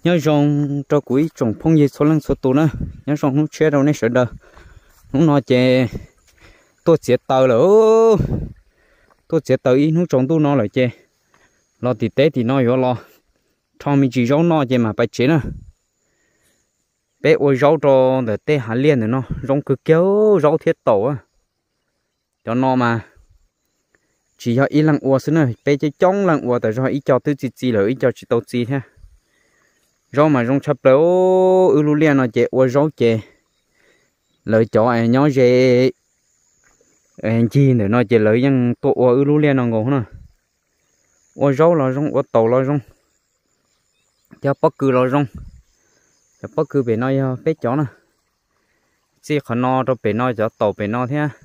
Nyob zoo rau kuv ib tsoom phooj ywg txhua leej txhua tus na, nyob zoo hnub tshiab rau nej sawv daws. Hnub no ces tuaj txiav taws lawm, tuaj txiav taws ib hnub tsaus ntuj no lawm ces los tim teb tim no yuav los rho me ntsis zaub noj ces mam pais tsev na. Peb ua zaub rau ntawm tej hav liaj ntawm no zoo kawg kiag, zaub thiab taum. Cov no mas tsis yog ib leeg ua xwb na, peb coob coob leej ua tas zog, ib co twb txi txiv lawm, ib co tsis tau txi thiab. Zaub mas zoo tshaj plaws, wb lub liaj no ces ua zaub ces lawv cov es nyob ze ncig ntawm no ces lawv yeej tuaj ua wb lub liaj no nkaus na. Ua zaub los zoo, ua taum los zoo, cov pob kws los zoo. Cov pob kws pem no yog peb cov na, txij qhov no rau pem no, cov taum pem no thiab,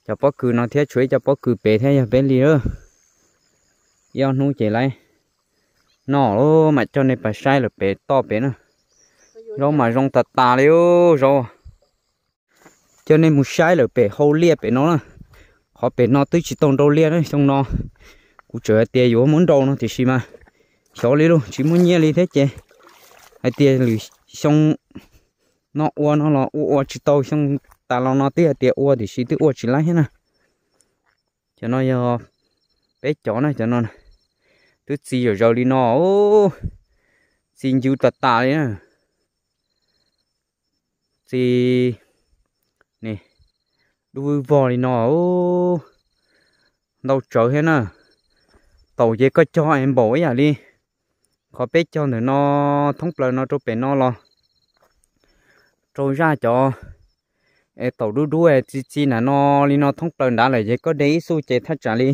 cov pob kws no thiab, tshuav ib co pob kws pem thiab yog peb li lawm. Ib ob hnub ces lawv noj lawm mam coj nej pais saib lawm pem toj pem na. Zaub mas zoo tas tas li zaub. Coj nej mus saib lawm pem hau liaj pem no na. Qhov pem no twb tsis tau nrau liaj na, xyoo no kuv tseem hais tias yuav muab nrau no tiam sis mas xyov li lauj, tsis muaj nyiaj li thiab ces hais tias lwm xyoo no ua no los ua ua tsis tau, xyoo tas los no twb hais tias ua tiam sis twb ua tsis laib thiab na. Cov no yog peb cov na, cov no twb txi zom zaws li no, txi ncw tas tas li na. Txi dub vog li no, ntau tsawv thiab na. Taum ces koj cog es npaum ib yam li qhov peb cog ntawm no thoob plaws no rau pem no los rau zaj cov es taum dub dub es txi txi nram no li no thoob plaws nrad lawm ces koj de ib xuj ces thaj tsam li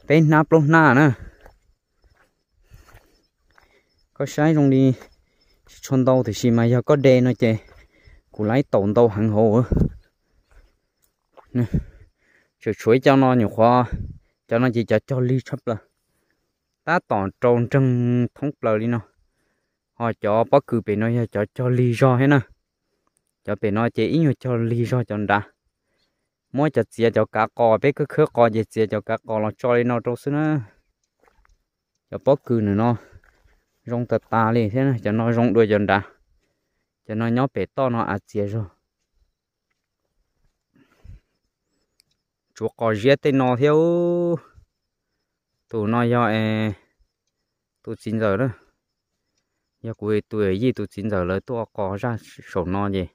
peb hnab plaub hnab na. Koj saib zoo li tsis tshua ntau tiam sis mas yog koj de no ces kuv laib taum ntau heev hauv. Tseem tshuav ib co no nyuam qhuav, cov no ces cov cog lig tshaj plaws, tab tom rau nreeg thoob plaws li no. Ho cov pob kws pem no yog cov cog lig zog thiab na. Cov pem no ces ib nyuag cog lig zog cov nrad. Muab cov txiav cov kav qos, peb khawb khawb qos ces txiav cov kav qos los tso li no rau xwb na. Cov pob kws ntawm no zoo tas tas li thiab, cov no zoo dua cov nrad. Cov no nyob pem toj no av txias zog. Tsuav qos ziab tej no thiab. Tus no yog tus txiv ntxawm na, yog kuv tus yawm yij tus txiv ntxawm lawv tuaj ua qos zaj saum no ces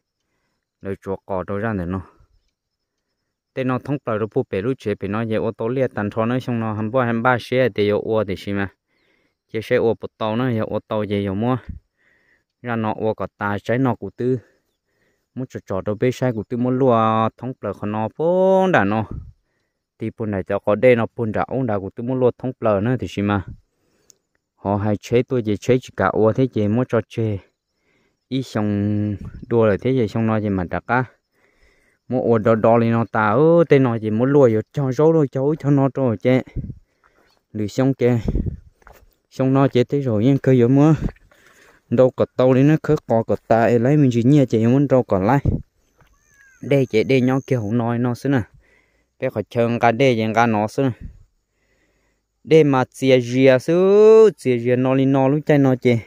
lawv tsuav qos rau zaj ntawm no. Tej no thoob plaws rau puag pem lub tsev pem no ces ua tau liaj tag nrho na. Xyoo no npaj npaj seb tias yuav ua tiam sis mas cia seb ua puas tau na, yog ua tau ces yog muab zaj no ua kom tas. Tsaib no kuv twb muab tsom tsom rau peb saib, kuv twb muab luaj thoob plaws qhov no puag nram no, tig puag nram cov qos dej no puag nram ub nrad, kuv twb muab luaj thoob plaws na tiam sis mas ho hais tsheb tuaj ces tsheb tsis kam ua thiab ces muab tso tseg ib xyoo dua lawm thiab ces xyoo no ces mam rov qab muab ua do do li no tas. Tej no ces muab luaj yuav cog zaub luaj cog ub cog no rau ces lwm xyoo ces, xyoo no ces tej zaum yeej kawg yuav muab nrau kom tau li na, khawb qos kom tas es laib me ntsis nyiaj ces yuav muab nrau kom laib. Dej ces dej nyob kiag hauv no li no xwb na. Peb qhov chaw nqa dej ces nqa no xwb na. Dej mas txias zias xwb, txias zias no li no lub caij no ces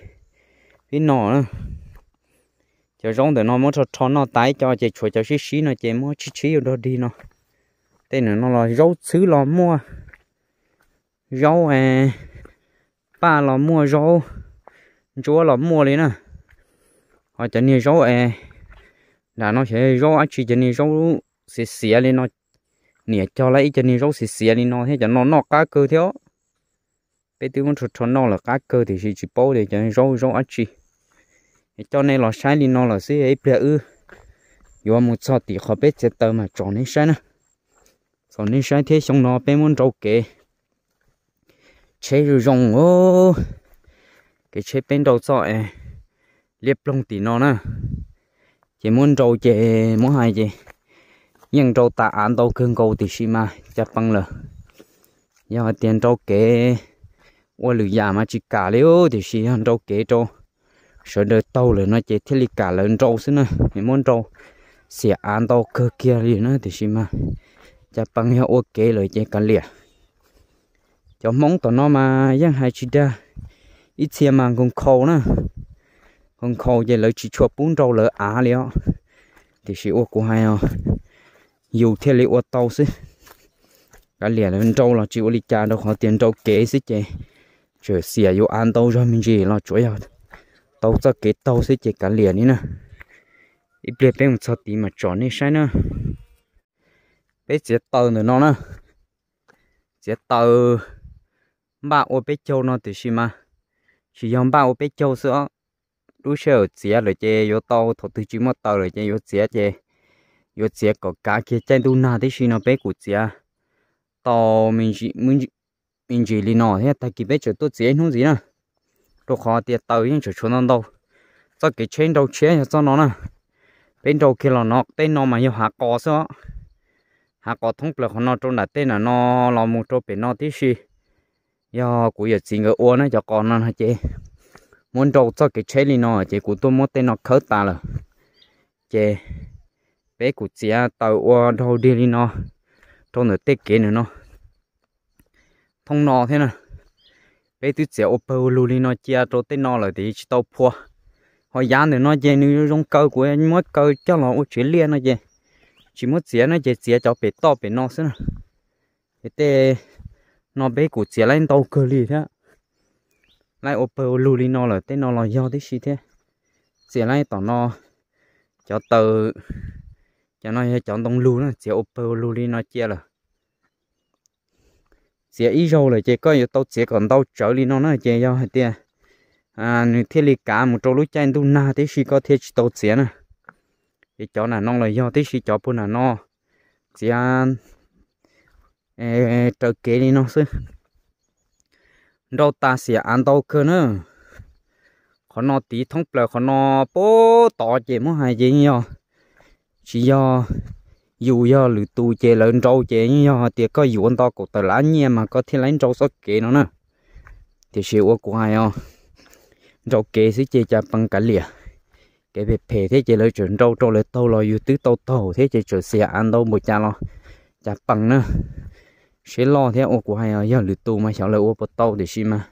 pib no na. Cov zaub ntawm no muab rho rho noj tas ib co ces tshuav cov sib sib no ces muab tshib tshib ua dog dig no. Tej ntawm no los zaub txhwb los muaj, zaub paj los muaj, zaub ntsuab los muaj li na. Ho cov niag zaub es nram no xyov zaub dab tsi, cov niag zaub xiav xiav li no, niam cog lawm ib co niag zaub xiav xiav li no thiab, cov no noj qab kawg thiab. Peb twb muab rho rho noj lawm qab kawg tiam sis tsis paub tias cov zaub zaub dab tsi. Coj nej los saib li no lawm xwb, ib pliag wb yuav mus txog tim qhov peb txiav taws mas tsom nej saib na. Tsom nej saib thiab, xyoo no peb muab nrau kev tsheb zoo zoo. Kev tsheb peb nrau txoj es liab ploog tim no na, ces muab nrau ces muab hais ces yeej nrau tas av ntau kawg nkaus tiam sis mas cas pees lawm. Yog hais tias nrau kev ua lwm yam mas tsis kam li, tiam sis yog nrau kev rau sawv daws taug lawm no ces thiaj li kam lawv nrau xwb na. Muab nrau xiam av ntau kawg kiag li na, tiam sis mas cas pees yog ua kev lawm ces kav liam. Cov Hmoob tom no mas yeej hais tsis dag, ib txhia mas nkhaus nkhaus na, nkhaus nkhaus ces lawv tsis tshua pub nrau lawv av li os. Tiam sis ua kuv hais os, yus thiaj li ua tau xwb. Kav liam lawv nrau los tsis ua li cas rau qhov tias nrau kev xwb ces tseem xiam yus av ntau zog me ntsis los tsuav yog tau txoj kev taug xwb ces kav liam li na. Ib pliag peb mus txog tid mas tsom nej saib na. Peb txiav taws ntawm no na, txiav taws npaj ua peb caug no tiam sis mas tsis yog npaj ua peb caug xwb os. Lub sij hawm txiav lawm ces yuav tau, thaum twg tsis muaj taws lawm ces yuav txiav ces yuav txiav kom kav kiag caij ntuj nag tib si no peb kuj txiav tau me ntsis li no thiab tag kis peb tseem tuaj txiav ib hnub ntxiv na, rau qhov tias taws yeej tseem tshuav ntau ntau. Txoj kev tsheb nrau tshiab yog txoj no na. Peb nrau kiag los no, tej no mas yog hav qos xwb os. Hav qos thoob plaws qhov no rau nram tej nram no los mus rau pem no tib si. Yog kuv yawm txiv nkawd ua na cov qos no no ces muab nrau txoj kev tsheb li no ces kuv tuaj muab tej no khawb tas lawm. Ces peb kuj txiav taws ua dhau dig li no rau ntawm tej kev ntawm no, thoob no thiab na. Peb twb txiav ua pawg ua lug li no cia rau tej no lawm tiam sis tsis tau phua. Ho yav ntawm no ces nws zoo kaw, kuv muab kaw coj los ua tsev liaj no ces tsis muab txiav na ces txiav cov pem toj pem no xwb na. Ces tej no peb kuj txiav laib ntau kawg li thiab. Laib ua pawg ua lug li no lawm tej no los yog tib si thiab. Txiav laib tom no, cov taws, cov no yog cov ntoo lug na, txiav ua pawg ua lug li no cia lawm. Txiav ib zaug lawm ces koj yuav tau txiav kom ntau tsawv li no na ces yog hais tias nws thiaj li kav mus rau lub caij ntuj nag tib si koj thiaj tsis tau txiav na. Ces cov nram no los yog tib si, cov puag nram no txiav raws kev li no xwb. Nrau tas xiam av ntau kawg na. Qhov no tid thoob plaws qhov no puag tod ces muab hais ces yeej yog, tsis yog yus yog lwm tus ces lawv nrau ces yeej yog hais tias koj yuav nto kaum tawm lab nyiaj mas koj thiaj laib nrau txoj kev no na. Tiam sis ua kuv hais os, nrau kev xwb ces cas pees kav liam. Kev phem phem thiab ces lawv tseem nrau rau lawv taug los yus twb tau taug thiab ces tseem xiam av ntau npaum cas los cas pees na. Siab loj thiab ua kuv hais os, yog lwm tus mas xyov lawv ua puas tau tiam sis mas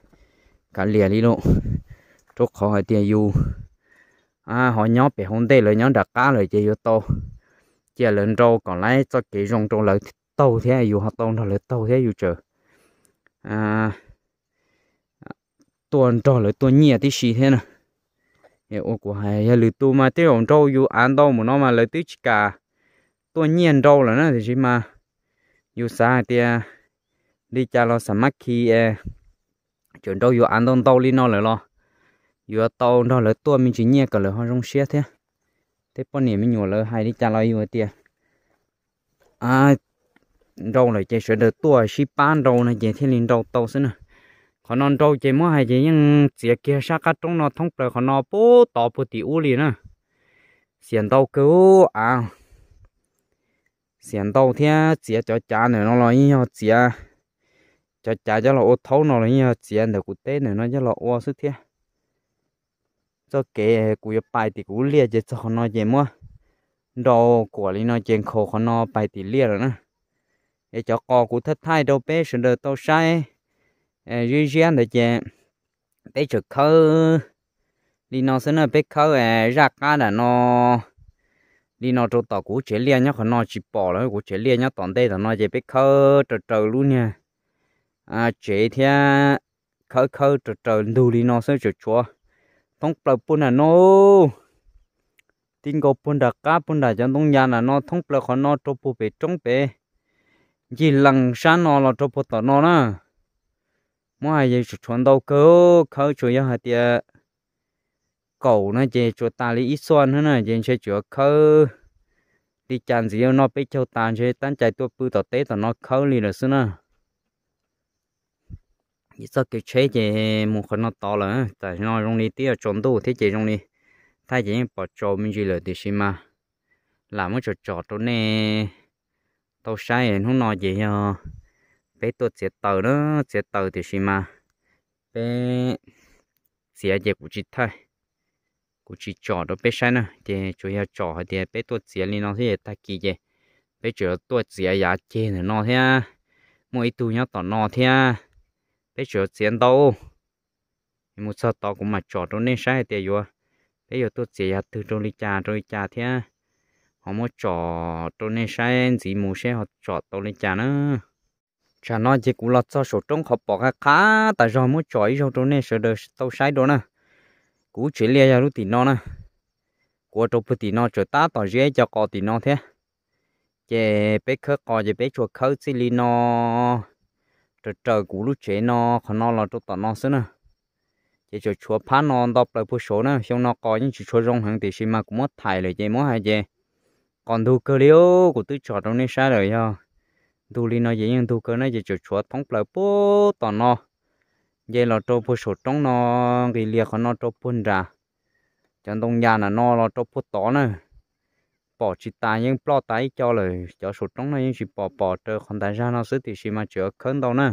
kav liam li lauj. Rau qhov hais tias yus ho nyob pem hauv ntej lawv nyob nram qab lawm ces yuav tau cia lawv nrau kom laib txoj kev zoo rau lawv taug thiab yus ho tau nrog lawv taug thiab yus tseem tuaj nrog lawv tuaj nyiaj tib si thiab na. Ua kuv hais yog lwm tus mas tej zaum nrau yus av ntau mus no mas lawv twb tsis kam tuaj nyiaj nrau lawm na tiam sis mas yus xav hais tias li cas los xam mab khi tseem nrau yus av ntau ntau li no lawm los yuav tau nrog lawv tuaj me ntsis nyiaj kom lawv ho zoo siab thiab. Tej poj niam me nyuam lawv hais li cas los yus hais tias nrau lawm ces sawv daws tuaj sib pab nrau no ces thiaj li nrau tau xwb na. Qhov no nrau ces muab hais ces yeej txiav kiag sab qab roob no thoob plaws qhov no puag tod puag tim ub li na. Xiam ntau kawg av, xiam ntau thiab txiav cov cav ntawm no los yeej yog txiav, cov cav coj los ua thaub no los yeej yog txiav ntawm kuv teb ntawm no coj los ua xwb thiab. Txoj kev kuv yuav pais tim kuv liaj ces txog qhov no ces muab nrau kuam li no ces nkhaus qhov no pais tim liaj lawm na. Es cov qos kuv thaij thaij rau peb sawv daws tau saib ziab ziab ntawd ces peb tseem khawb li no xwb na, peb khawb zaj qab nram no li no rau tom kuv tsev liaj nyob qhov no tsis pom lawm, kuv tsev liaj nyob tom ntej tom no ces peb khawb raws raws lub niag tsev thiab khawb khawb raws raws ntug li no xwb tseem tshuav thoob plaws puag nram no, ti nkaus puag nram qab puag nram cov ntoo yas nram no thoob plaws qhov no rau puag pem roob pem ncig lees sab no los rau puag tom no na. Muab hais yeej tseem tshuav ntau kawg, khawb tsuas yog hais tias kaum no ces tsuas tas li ib xuaj no na ces ntshe tsuas khawb li cas ntxiv no peb caug tas ntshe tab cais tuaj pw tom teb tom no khawb li lawm xwb na. Txoj kev tsheb ces mus qhov no tod lawm, tam no zoo li twb yuav tsaus ntuj thiab ces zoo li thaij ces yeej pom tsaus me ntsis lawm tiam sis mas lam muab tsom tsom rau nej tau saib. Hnub no ces yog peb tuaj txiav taws na, txiav taws tiam sis mas peb txiav ces kuv tsis thaij, kuv tsis tsom rau peb saib na, ces tsuas yog tsom hais tias peb tuaj txiav li no thiab tag kis ces peb tseem tuaj txiav yav ceg ntawm no thiab, muaj ib tug nyob tom no thiab, peb tseem txiav ntau. Mus txog tod kuv mam tsom rau nej saib hais tias yuav, peb yuav tuaj txiav yav twg rau li cas rau li cas thiab ho muab tsom rau nej saib ntxiv mus seb ho tsom tau li cas na. Tsam no ces kuv los txog saum roob qhov pom qab qab tas zog, muab tsom ib zaug rau nej sawv daws tau saib dua na. Kuv tsev liaj yog lub tim no na. Kuv ua rau puag tim no tseem tab tom ziab ib co qos tim no thiab. Ces peb khawb qos ces peb tsuas khawb txij li no raws raws kuv lub tsev no qhov no los rau tom no xwb na. Ces tseem tshuav phab no nto plaws puag saud na. Xyoo no qos yeej tsis tshua zoo heev tiam sis mas kuv muab thaiv lawm ces muab hais ces qos ntug kawg li os. Kuv twb tsom rau nej saib lawm, yog ntug li no ces yeej ntug kawg na. Ces tseem tshuav thoob plaws puag tom no, nce los rau puag saum roob no, nqis lias qhov no rau puag nram cov ntoo yas nram no los rau puag tod na. Pom tsis tas, yeej ploj tas ib co lawm. Cov saum roob no yeej tsis pom, pom raws qhov ntas zaj no xwb tiam sis mas tseem khawb ntau na.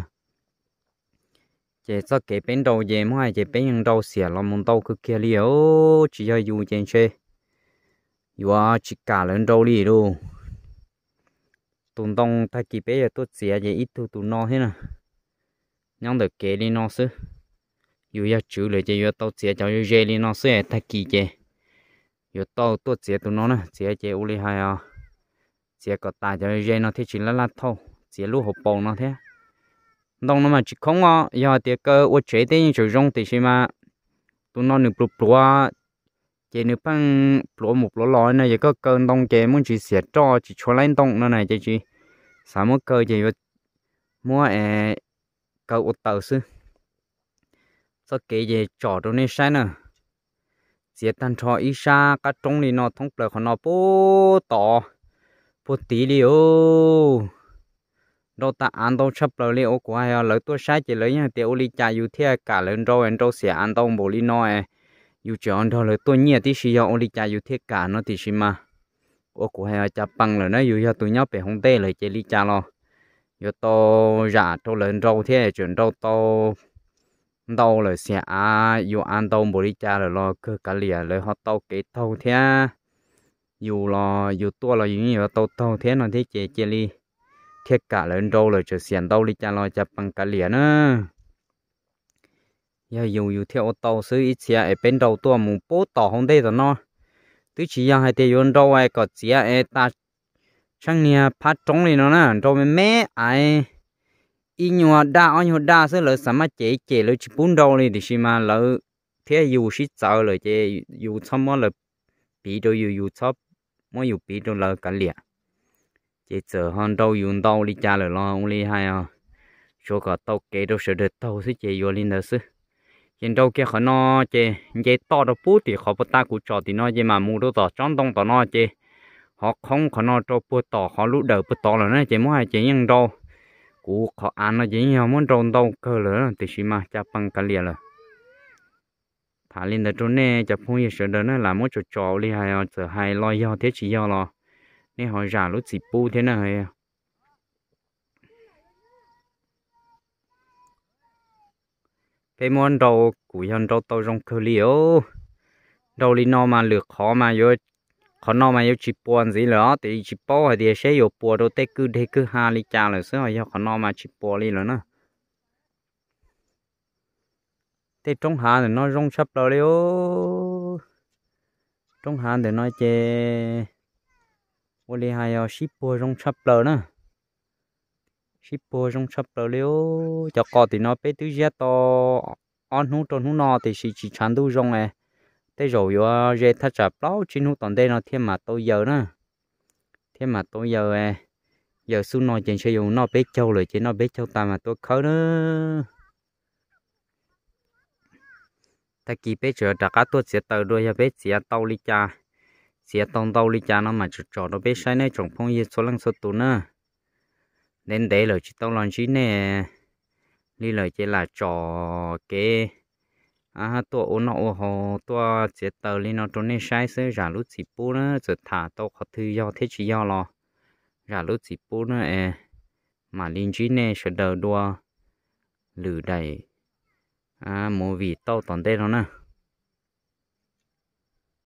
Ces txoj kev peb nrau ces muab hais ces peb yeej nrau xiam los mus ntau kawg kiag li os. Tsis yog yus ces ntshe yuav tsis kam lawv nrau li lauj. Tus ntoo tag kis peb yuav tuaj txiav ces ib tug tus no thiab na, nyob ntawm kev li no xwb. Yus yog tswv lawm ces yuav tau txiav cov ze li no xwb, tag kis ces yuav tau tuaj txiav tus no na. Txiav ces ua li hais os, txiav kom tas cov ze no thiaj tsis laj laj thauj, txiav lub hauv paus no thiab. Ntoo no mas tsis khoob os, yog hais tias kaw ua tsev tej yeej tseem zoo tiam sis mas tus no nws pluav pluav, ces nws pheej pluav mus pluav los no, yog koj kaw ntoo ces muaj ntsis xiam roj tsis tshua laib ntoo no na, ces tsis xav muab kaw ces yuav muab kaw ua taws xwb. Txoj kev ces tsom rau nej saib na. Txiav tag nrho ib sab qab roob li no thoob plaws qhov no puag tod puag tid li os. Nrau tag av ntau tshaj plaws li. Ua kuv hais os, lawv tuaj saib ces lawv yeej hais tias ua li cas yus thiaj kam lawv nrau, nrau xiam av ntau npaum li no, yus tseem nrog lawv tuaj nyiaj tib si, yog ua li cas yus thiaj kam no. Tiam sis mas ua kuv hais os, cas pees lawm na, yus yog tus nyob pem hauv ntej lawm ces li cas los yuav tau zam rau lawv nrau thiab, tseem nrau tau ntau lawm, xiam av yuav av ntau npaum li cas lawm los kawg kav liam, lawv ho tau kev taug thiab. Yus los yus tuaj los yus yeej yuav tau taug thiab no thiab ces cia li thiaj kam lawv nrau lawm, tseem xiam ntau li cas los cas pees kav liam na. Yog yus yus thiaj ua tau xwb. Ib txhia es peb nrau tuaj mus puag tom hauv ntej tom no, twb tsis yog hais tias yuav nrau es kom txiav es tas tsheej niag phab roob li no na, nrau me me aiv, ib nyuag daj ob nyuag daj xwb lawv xav maj cem cem lawv tsis pub nrau li, tiam sis mas lawv thiab yus sib txawv lawm ces yus txhob muab lawv piv rau yus, yus txhob muab yus piv rau lawv kav liam. Ces txawm ho nrau yus ntau li cas lawm los ua li hais os, tsuav kom tau kev rau sawv daws taug xwb ces yuav li ntawd xwb. Ces nrau kiag qhov no ces nce toj rau puag tim qhov puag ta kuv tsom tim no ces mam mus rau tom tsob ntoo tom no ces ho khoob qhov no rau puag tom qhov lub dawm puag tod lawm na. Ces muab hais ces yeej nrau, kuv qhov av no ces yeej yog muab nrau ntau kawg lawm tiam sis mas cas pees kav liam lawm. Tham li ntawd rau nej cov phooj ywg sawv daws na, lam muab tsom tsom ua li hais os, txawm hais los yog thiab tsis yog los nej ho zam lub txim pub thiab na. Peb muab nrau, kuv yog nrau tau zoo kawg li os. Nrau li no mas lwm qhov mas, qhov no mas yuav tsis puas ntxiv lawm os, tiam sis tsis paub hais tias seb yuav puas rau tej kwj deg kwj ha li cas lawm xwb, ho yog qhov no mas tsis puas li lawm na. Tej roob hav ntawm no zoo tshaj plaws li os. Roob hav ntawm no ces ua li hais yog sib puag zoo tshaj plaws na. Sib puag zoo tshaj plaws li os. Cov qos tim no peb twb ziab tau ob hnub rau hnub no tiam sis tsis tshav ntuj zoo es tej zaum yuav ze thaj tsam plaub tsib hnub tom ntej no thiaj mam tau yaws na. Thiaj mam tau yaws. Yaws xub no ces ntshe yuav noj peb caug lawm ces noj peb caug tas mam tuaj khawb na. Tag kis peb tseem rov qab tuaj txiav taws dua, yog peb txiav tau li cas, txiav tau ntau li cas no mam tsom tsom rau peb saib nawb tsoom phooj ywg txhua leej txhua tus na. Ntev ntev lawm tsis tau los ntsib nej li lawm ces lam tsom kev tuaj ua noj ua haus tuaj txiav taws li no rau nej saib xwb, zam lub txim pub na. Txawm tham tau qhov twg yog thiab tsis yog los zam lub txim pub na es mam li ntsib nej sawv daws dua lwm daim movie tauj tom ntej no na.